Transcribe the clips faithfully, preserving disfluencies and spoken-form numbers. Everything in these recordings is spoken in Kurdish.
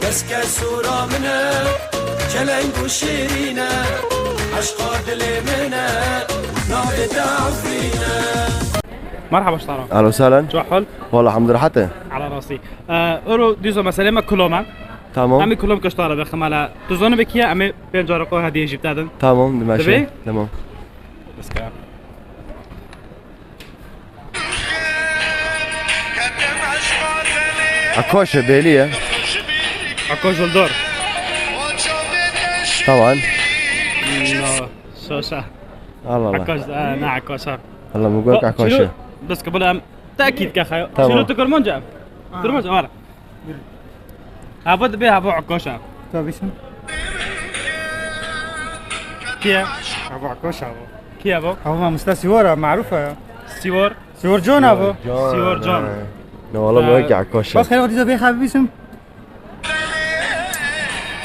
Eske sura min e, çeleng û şêrîn e, eşqa dilê min e, navê te Efrîn e. Merhaba, ştara. Ehlen û sehlen. Çi hal? Wala, elhamdülillah, hate. Ala rasî. Ee, ero dîzo meselê me kulom e. Tamam. Em ê kulom kiştara bixim, hala tu zanî bi kî ye, em ê pênc cara xwe hediyê jî bidin. Tamam, dimeşe. Dibê? Tamam. Bes ke. Akoş e, belî ye. Akoş Duldor. Tamam. No, şaşa. Allah Allah. Akoş, e, ne Akoş ha. Allah, min got Akoş e. Bes ke bile em tekîd ke xeyo. Tamam. Şunu tu Kurmanca. Kurmanca, var. Hava dibe hava Akoşa. Tabii şimdi. Kiye? Hava Akoşa bu. Kiye bu? Hava Mamusta Sivora, maruf ya. Sivor. Sivor John abi. Sivor John. Ne valla, bu ki Akoşa. Bas hayır, dize bey habibisim.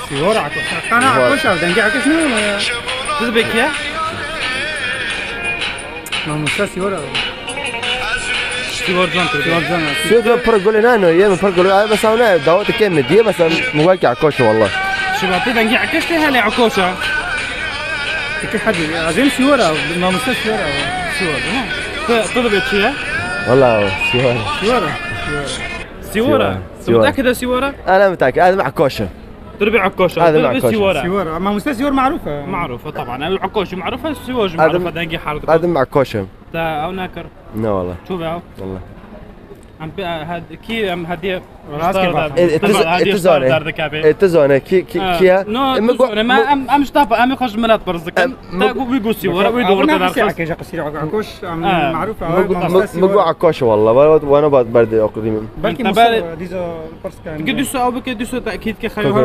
Sivor Akoşa. Kana Akoşa, denge Akoş ne oluyor ya? Siz be kiye? Mamusta Sivor abi. Sivor John. Sivor John abi. Sivor John pir gulê nano, ye min pir gulê. Ay, bes ne, dawet ke mi diye, bes mi wek Akoş valla. Şiba tu dengî Akoş te hele Akoşa. Peki hadi, azim Sivor abi, mamusta Sivor abi. Sivor, değil mi? Tu, tu da bir şey ya? Valla Sivor. Sivor. Sivor. Sivor. Sivor. Mutaki de Sivor? Ana mutaki, azim Akoşa. Turbi Akoşa. Azim Akoşa. Sivor. Sivor. Ama mamusta Sivor maruf. Maruf, taban. Akoş maruf, Sivor maruf. Dengî hardik. Azim Akoşa. Te ew nekir? Ne valla. Çû be ew? Valla. Em pê, he, kî em hediye. Rast ke bak. E, e, tu zane. E, tu zane. Kî, kî, kî ya? No, e, tu zane. Me, em, em ji te, em xwe ji milet pirz dikin. Te gu, wî gu Sivor, wî gu te derxist. Akoş, em maruf, min gu Akoş valla. Wana bat berdê oqdî min. Belkî Musa dîza pirs kan. Ki dîsa ew bike, dîsa tekîd ke xeyo ha.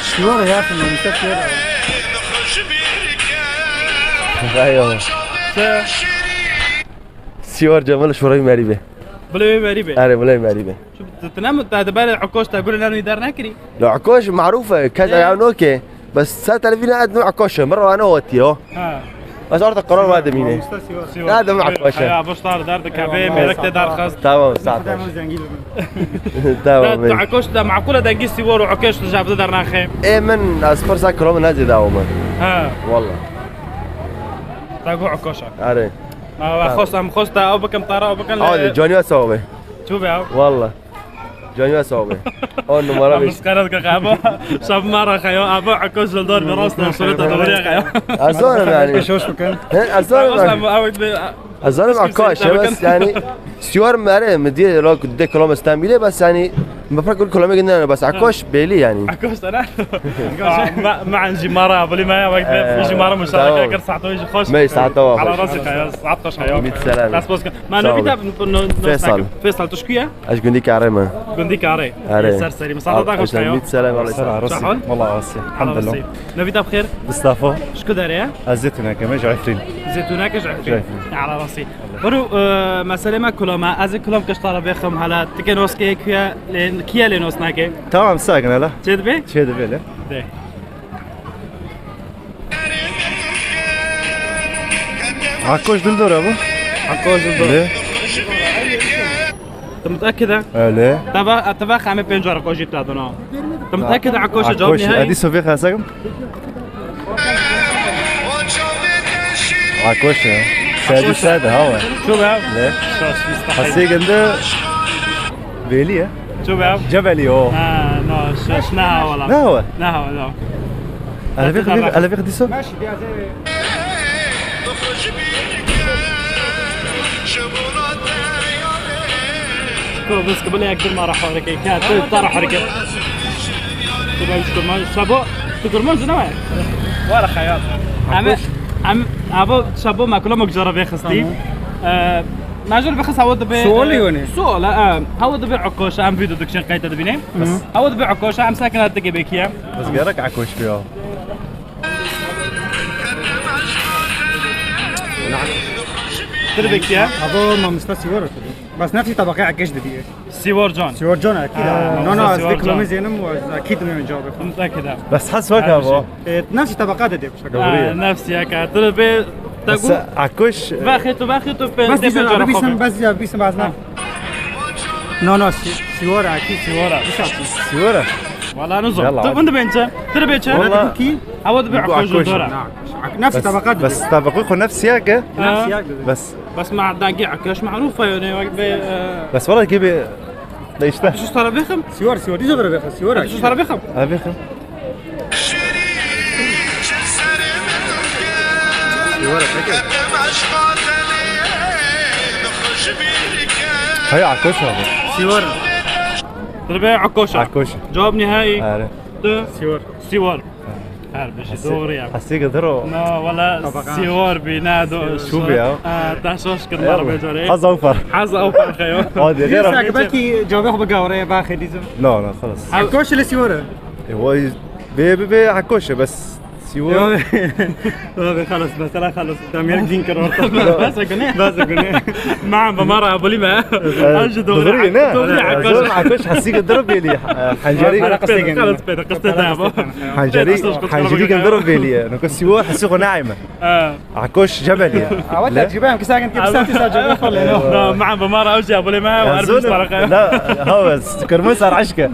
Sivor ya, sen işte Sivor. Eyvallah. Sivor Cemal şurayı meribe. Bile wê merî be. Erê, bile merî be. Şu tu ne mi, te de bere Akoş te gure nanu der nekirî? La Akoş maruf e, kes ya no ke. Bes sa televîna ad no Akoş e, mero ano otiyo. Ha. Bes orta karar var demine. Sivor. Ya da Akoş e. Ya boşlar der de kabe, merek te der xast. Tamam, sağ ol. Tamam, zengin. Te Akoş de makul e, dengî Sivor û Akoş de jabde der naxe. E, min az pirsa kilometre zêde ama. Ha. Valla. Te gu Akoş e. Erê. Ma xwest em xwest ew bikim, tara ew bikim. Hadi, canî we sağ be. Çû be ew? Valla. Canî we sağ be. On numara be. Miskaret ke abo. Şab mara xeyo, abo Akoş Duldor bi rast ne, şöyle de doğru ya xeyo. Azan yani. Şoş bikin. He, azan yani. Azan Akoş, bes yani. Sivor mere, mi diye, lo, de kolom İstanbul'e, bes yani. Min pir kul kolomê gindin, bes Akoş belî yani. Akoş sana. Ma, ma, ma jî mara, bilî me ya wek me, jî mara muşareke kir, saet wê jî xweş. Me saet wa xweş. Ala rasi xeya, saet xweş xeya. Ümit selam. Dest boz kir. Ma navî te, no, no, Faisal. Faisal, tu ji ku ye? Ez gundî Karê me. Gundî Karê. Erê. Ser serî. Saet da xweş xeya. Ümit selam, ala rasi. Çi hal? Valla rasi. Elhamdülillah. Navî te bi xêr? Mustafa. Ji ku derê ye? Ez Zeytûneke me, ji Efrîn. Zeytûneke ji Efrîn. Ji Efrîn. Ala rasi. Biro, e, meselê me kulom e. Ez ê kulom kiştara bêxim hele. Tikê noskê kuye lê, kiye lê nos nake? Tamam, sakin hele. Çê dibe? Çê dibe le. De. Akoş Duldor e bu. Akoş Duldor. Le. Tu mutekid e? Öyle. Teva, teva xame pênc ara Akoş jî tadona. Tu mutekid e Akoş cevap nihayî? Edi Sofi xesakim. Akoş ya. Sedi sedi ha. Çok ya. Ne? Hasê gende veli ya. Çok ya. Cebeli o. Ha, no, şaş ne hava la. Ne hava? Ne hava, no. Elevê xidî, elevê xidî so. Ko bes ke bile yek dirma ra hareket. Ya, tu ta ra hareket. Tu ben şu kurman, şabo, tu kurman zina mı? Var hayat. Ama, am, abo şabo makula mok jara ve xısti. Tamam. Ee, major ve xıst hava da be. Sual e, yani. Sual, e, hava da be Akoş, am video dükşen kayıt da bine. Hava da be Akoş, am sakin hatta ke bekiye. Bes gerek Akoş bir o. Tirbekiye. Abo mamusta Sivor. Bas nefsi tabaka Akoş dedi. Sivor John. Sivor John, akîd. Ha, no, no, ez Sivor John. Vê kulomê zênim û ez akîd ne cevabê xwe. Akîd e. Bes hes wek abo. E, nefsî tebeqa de dê bişaka. Ha, nefsî yeka. Tu bê te gu. Akoş. Vexê tu, vexê tu pe. Bes dîsa bibîsim, bes dîsa bibîsim, ez ne. No, no, si-, sîwor e, akî. Sîwor e. Wisa kî? Sîwor e. Wala nizam. Yalla. Tu bin dibên çi? Tu dibê çi? Wala. Kî? Ewa dibê Ekoş. Ekoş. Dora. Na, nefsî tabaka dibê. Bes tabaka xwe nefsî ya ke? Ha. Nefsî ya ke. Bes. Bes ma dengê Ekoş marûf e, yani, wek be, e, Bes wala gibi de işte. Şu tara bêxim? Sîwor, sîwor. Dîzo bere bêxim. Sîwor e. Şu tara bêxim? Ha, bêxim. Sîwor e, peki. Hey, Ekoş abi. Sîwor. Dibe Ekoş. Ekoş. Cevap nihai. Are. Tu? Sîwor. Sîwor. Her bir şey doğru ya. Hesî gidir o. Na, wala sîwor bi, ne do. Şu bi ya. Aa, taşoş kırlar be care. Haz o par. Haz o par xeyo. Hadi, Neyse, belki cevabı bu gavre ya, bak edizim. No, no, xalas. Ekoş ile sîwor e. E, vay, be, be, be, Ekoş e, bes sîwor. Abi, abi, xalas, mesela xalas. Tam yer din kar orta. Bas gune. Bas gune. Ma, bi ma re abulî me. Ev ji doğru. Doğru ne? Doğru, Ekoş. Ekoş hesî gidir bêlî. Henceri. Xalas, pêde, qiste de bu. Henceri, henceri gidir bêlî. Noko sîwor hesî xwe naime. Ha. Ekoş Cebelî. Awa tecrübe em ki sakin ki sakin sadece bu falan. Na, ma, bi ma re ew jî abulî me, ew ermiş taraka. La, ha, bes, kırmızı sar aşkı.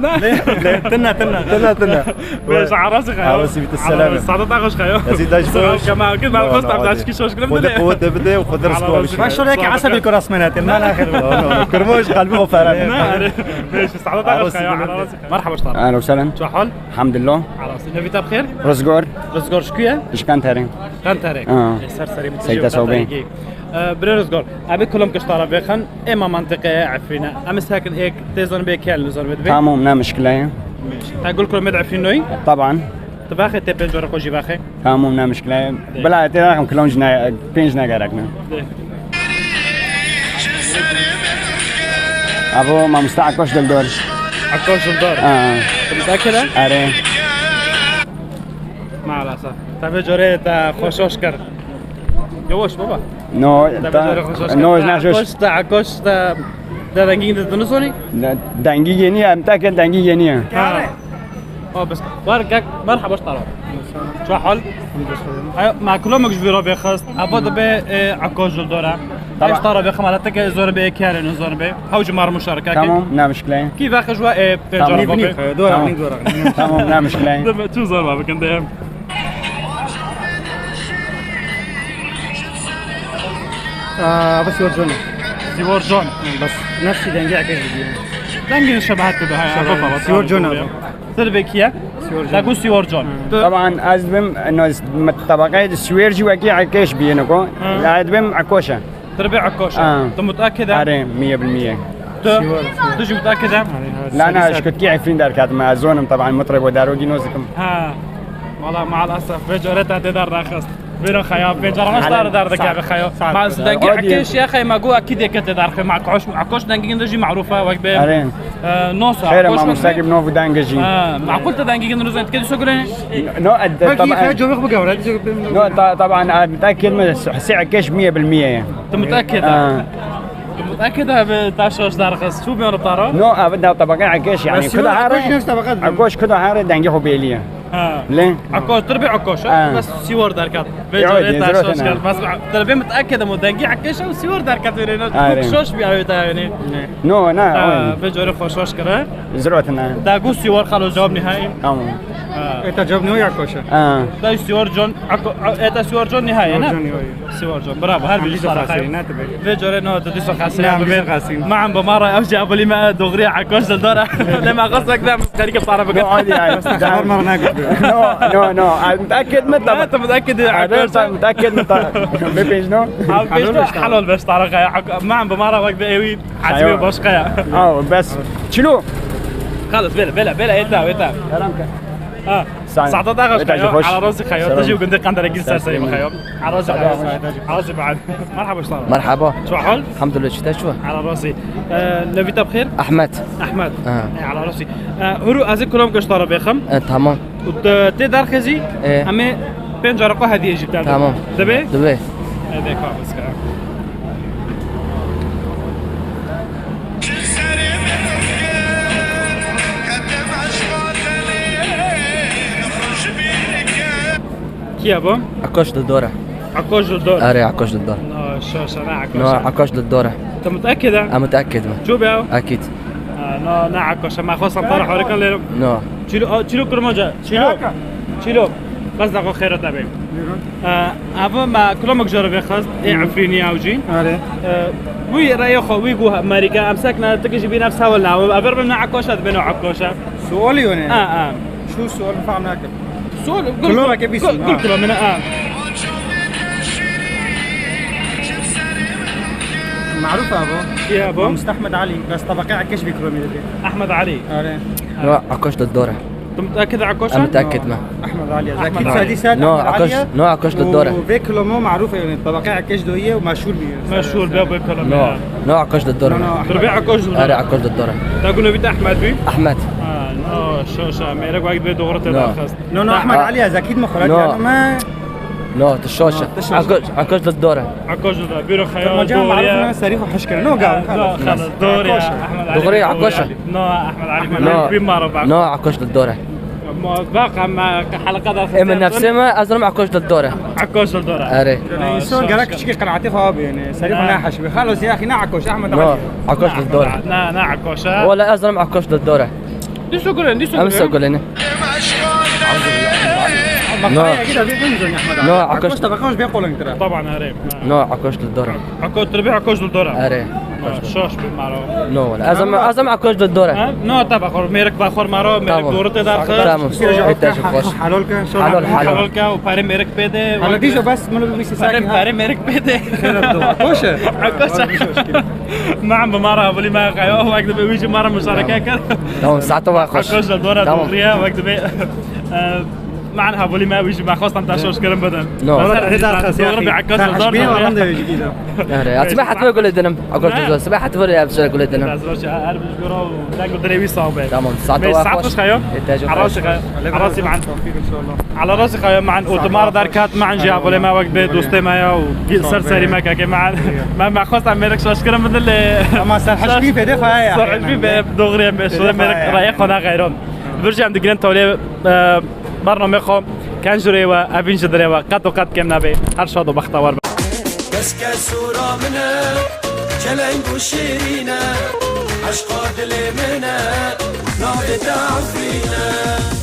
Tinna, tinna. Tinna, tinna. Beş, arası xeyo. Arası bitti, selam. Sadat Akoş xeyo. Ezî daş Selam boş. Kema, ki ben No, no, posta hadi. Daş ki şoş Xwedê, Xwedê, Xwedê bide. Xwedê bide, Xwedê rizq Xwedê. Baş şöyle ki asa bir korasmenat. Mal axir. No, no, no. Kırmış kalbi o falan. Beş, Sadat Akoş xeyo. Arası bitti. Merhaba, usta. Ahlan we sehlan. Çi hal? Elhamdulillah. Arası. Nevî te bi xêr? Rizgor. Rizgor ji ku ye? Ji Qenterê. Qenterê. Ha. E, ser serê min. Seyda Sobê. E, birê Rizgor. Abi kulum kiştara bêxin. Ê ma mentiqe Efrîne. Em ê sekin êk tê zon bê kel zon bê. Tamam, ne muşkile ye. Ta gul kulum ê Efrînoyî? Taban. Tu vaxê tê pêncor xwe jî vaxê. Tamam, ne muşkile ye. Bila tê raxim kulum jine, pênc ne gerek ne. De. Abo mamosta Akoş Dildor. Akoş Dildor. Ha. Tu mütekir e? Are. Maalesef. Te vê corê te xweşoş kir. Yavaş baba. No, Te vê ta, corê xweşoş kir. No, Te ne şoş. Akoş, te Akoş, te, te dengî de tu nisonî? De-, dengî yeniye, em te ke dengî yeniye. Ha. O bes. Var kek, merhaba, ştara. Çi hal? Ay, ma kulomik ji vî re bêxist. Abo dibe, e, Akoş Dildor e. Tamam. Eş tara bêxim, ala teke zor be, kere ne zor be. Haw ji mar muşareke. Tamam, ne muşkile ye. Ki vaxij wa, e, Tamam. Pêncor xwe be. Dora, Tamam. Dora. Tamam, ne muşkile ye. Deme, çi zor ba bikin de. Aa, bas Sîwor John. Sîwor John. Bas, nefsî dengê Ekoş jî. Dengê şebahet de, ha, Şebahet. Baba, baba, Sîwor John abi. Sir be kiye? Sîwor John. Dagu Sîwor John. Hı. Tu Taban ez dibim, no, tabaqeyê de Sîwor jî wekî Ekoş biyê niko. Hı. La ez dibim Ekoş e. Dibe Ekoş e. Ha. Tu mutekid e? Are, miye bil miye. Tu, Sîwor, sîwor. Tu jî mutekid e? Are, are. La, na, Sîwor. Ji kutkî Efrîn derketim. Ez zonim, taban, mutrebo darogî nozikim. Ha. Wala, maalesef, vê corê te tê derdaxist. Vêro xeya, vê corê xwe star derdike be xeya. Ma dengê Ekoş ya xey, ma gu akîdê ke tê derxe. Ma Ekoş, Ekoş dengê de jî marûf e, wek be. Are. E, nosa, Xêr e, Ekoş mamosta wek be. Ki bi nov û dengê jî. Ha, maqul te dengê de nizan, tike diso gulene. No, e, Belki taban. Xeya cevap bu gavre. No, ta-, taban, e, mutekid me, Husê Ekoş miye bil miye ye. Tu mutekid e? Ha. Tu mutekid e bi taşoş derxist. Çu biyano taro? No, abi da tabaka Ekoş yani. Bes Kuda Sîwor hare. Ekoş ne tabaka? Ekoş kuda hare dengê xwe bêliye. Ha. Le. Ekoş, tu dibe Ekoş, ha? Ha. Bes Sîwor derket. Vê Yo, corê dê, taşoş zirvete kir. Ne. Bes tu dibe mutekid e, dengê Ekoş e, Sîwor derket vê ne. Are. Şoş bi avê te yani. No, na, Ha, oy. Vê corê xweşoş kir, ha? Zirvete ne. Dagu Sîwor xalo cevap nihai. Tamam. Ha. Eta cevap nihai Ekoş e. Ha. Da Sîwor John, Ako-, a-, eta Sîwor John nihai, ne? Sîwor John, nihai. Sîwor John, bravo, her bir Sîwor xasî, ne tabi. Vê corê no, tu diso xasî, Ne, ne, bize xasî. Ma em bi ma re ev jî abulî me, doğru ya, Ekoş Dildor e. Le ma xas ek de, xerîke para bike. No, hadi ya. Xabar ma ne götürüyor? No, no, no. Mutekid me tabi. Tu mutekid e, Ekoş. Mutekid me tabi. Be pênc no. Abi, beş de halal beş taraka ya. Ma em bi ma re wek de ewî. Xeyo. Hesibê başka ya. Aw, bes. Çilo. Xalas, bela, bela, bela, eta, eta. Selam ke. Ha. Sen. Sadat Akoş Eta xeyo, hoş. Ala rasi xeyo. Selam. Tejî gundê Qenderekî ser serî xeyo. Ala rasi xeyo. Ala rasi ba'd. Merhaba, usta. Merhaba. Çi hal? Elhamdulillah, çi te çi? Ala rasi. E, nevî te bi xêr? Ahmet. Ahmet. Ha. E, ala rasi. E, huru ez ê kulom ke ji te re bêxim. E, tamam. Û te, tê derxezî, Ê. Em ê pênc cara xwe hediyê jî bidin. Tamam. Dibe? Dibe. Ê, dê ka biskira. Kî ye bo? Akoş Dildor e. Akoş Dildor. Erê, Akoş Dildor. No, şaşa, ne Akoş. No, Akoş Dildor e. Te mutekid e? Em mutekid me. Çû be? Ekîd. Na, na Ekoşa, me xwestan te re xwarikan lê. No. Çilo, a, çilo kurmanca, çilo. Çilo. Bes daxo xêra te bê. Buyurun. E, ev me kilomek jara vê xwest, ê Efrînî ew jî. Are. E, wî reyê xwe, wî got Amerîka, em sekne, tu ki jî bîne ev sewal nawe. Ev er bin na Ekoşa, dibêne Ekoşa. Sual yone. Ha, ha. Şu sual fam nakim. Sual, gul, Kilomek gul, bîst, gul, ha. Gul kilomene, ha. معروف ابو. Kî ebo? مستحمد علي، بس طبقة عكاش بكرومي. Ehmed Alî. Are. No, Ekoş li dor e. Tu mutekid e Ekoş e? Em mutekid me. احمد علي، أحمد اكيد علي. سادسات. No, احمد Ekoş, علي. No, Ekoş li dor e. وفي كلومو معروفة، يعني طبقة عكاش دوية ومشهور بيه. Meşhur be, be Kolombiya. No, no, Ekoş li dor e. No, no. Tu bê Ekoş li dor e. Are, Ekoş li dor e. Te got navê te Ehmed bî? Ehmed. Ha, no, şaş e, mêrek wek bê doğru te No. daxist. No, no, احمد علي، اكيد مخرج. No. يعني ما No, tu şaş e. No, tu şaş e. Ekoş, Ekoş li dor e. Ekoş li dor. Bîro xeyal. Macam doğru معروف ya. انه سريع وحشكر. No, قال. No, xelas, doğru ya. Ekoş. Ehmed Alî. Doğru ya, Ekoş e. No, Ehmed Alî. No. Bî mara bak. No, Ekoş li dor e. Ma bak, em, e, heleqa da Ê, min nefsê me, ez zanim Ekoş li dor e. Ekoş li dor e. Erê. Yani Ha, insan şaş, gerek şaş. Küçük kanaati xwe abi yani. Serî Ha. Xwe ne haş bi. Xalas ya, axî ne Ekoş, Ehmed No, Alî. Ekoş li dor e. Na, na Ekoş e. Wala ez zanim Ekoş li dor e. Diso gulen, diso Em gulen. Sogolene. Bak, No. Ay, git abi, ben zon Ehmed Alî. No, Ekoş. Ekoş tabaka hoş bir kolun tira. Taban, erê. No, Ekoş li dor e. Ekoş, tu bê Ekoş li dor e. Erê. Ha, şaş bi mara. No, wala. Ez zanim, ez zanim Ekoş li dor e. Ha? No, te baxor, mêrik baxor mara, mêrik Tamam. Doğru te daxist. Tamam. Kira Ê, te ji xweş. Halal ke, şo Halal, halal. Halal ke û perê mêrik pê de. Hala dîso bes, min bi bîst Perê, sakin ha. Perê mêrik pê de. Xêr e, Ekoş e. Ekoş e. Ekoş e. Ma em bi mara, bulî ma xeyo, wek dibê wî jî mara muşareke kir. Tamam, saete we xweş. Ekoş li dor e, Tamam. Doğru ye, wek dibê. E, Man hevalî me wî jî me xwestan te şaş kirin bidin. No. Wala te hêdar xas, Doğru yaxî. Bi Ekoş Te li dor heşbî ne? Waran de wê jî bîda. Erê, ez me hetve gule dinim. Ekoş Ne? Li dor. Sibe hetve ya bişe gule dinim. Ez baş her bişgora û deng û dirê wî sax be. Tamam, saat Bê wa saat xweş. Xweş xeyo. Ê, te jî Ala xweş. şi xeyo. Ala rasi man. Ala rasi xeyo man. Otomar derkat man jî hevalê me wek bi dostê me ya û ser serî me keke man. Me, me xwestan mêrik şaş kirin bidin lê. Ama ser heşbî pêdê xwe ya. Ser heşbî be doğru ye. Şöyle mêrik rayê xwe ne xeyron. Vir jî em digirin tawlê, e, Bernamê xwe ken ji rê we, evîn ji dirê we, qet û qet kêm nebe. Her şad û bextewar be. Keske sora min e, çeleng û şêrîn e, eşqa dilê min e, navê te Efrîn e.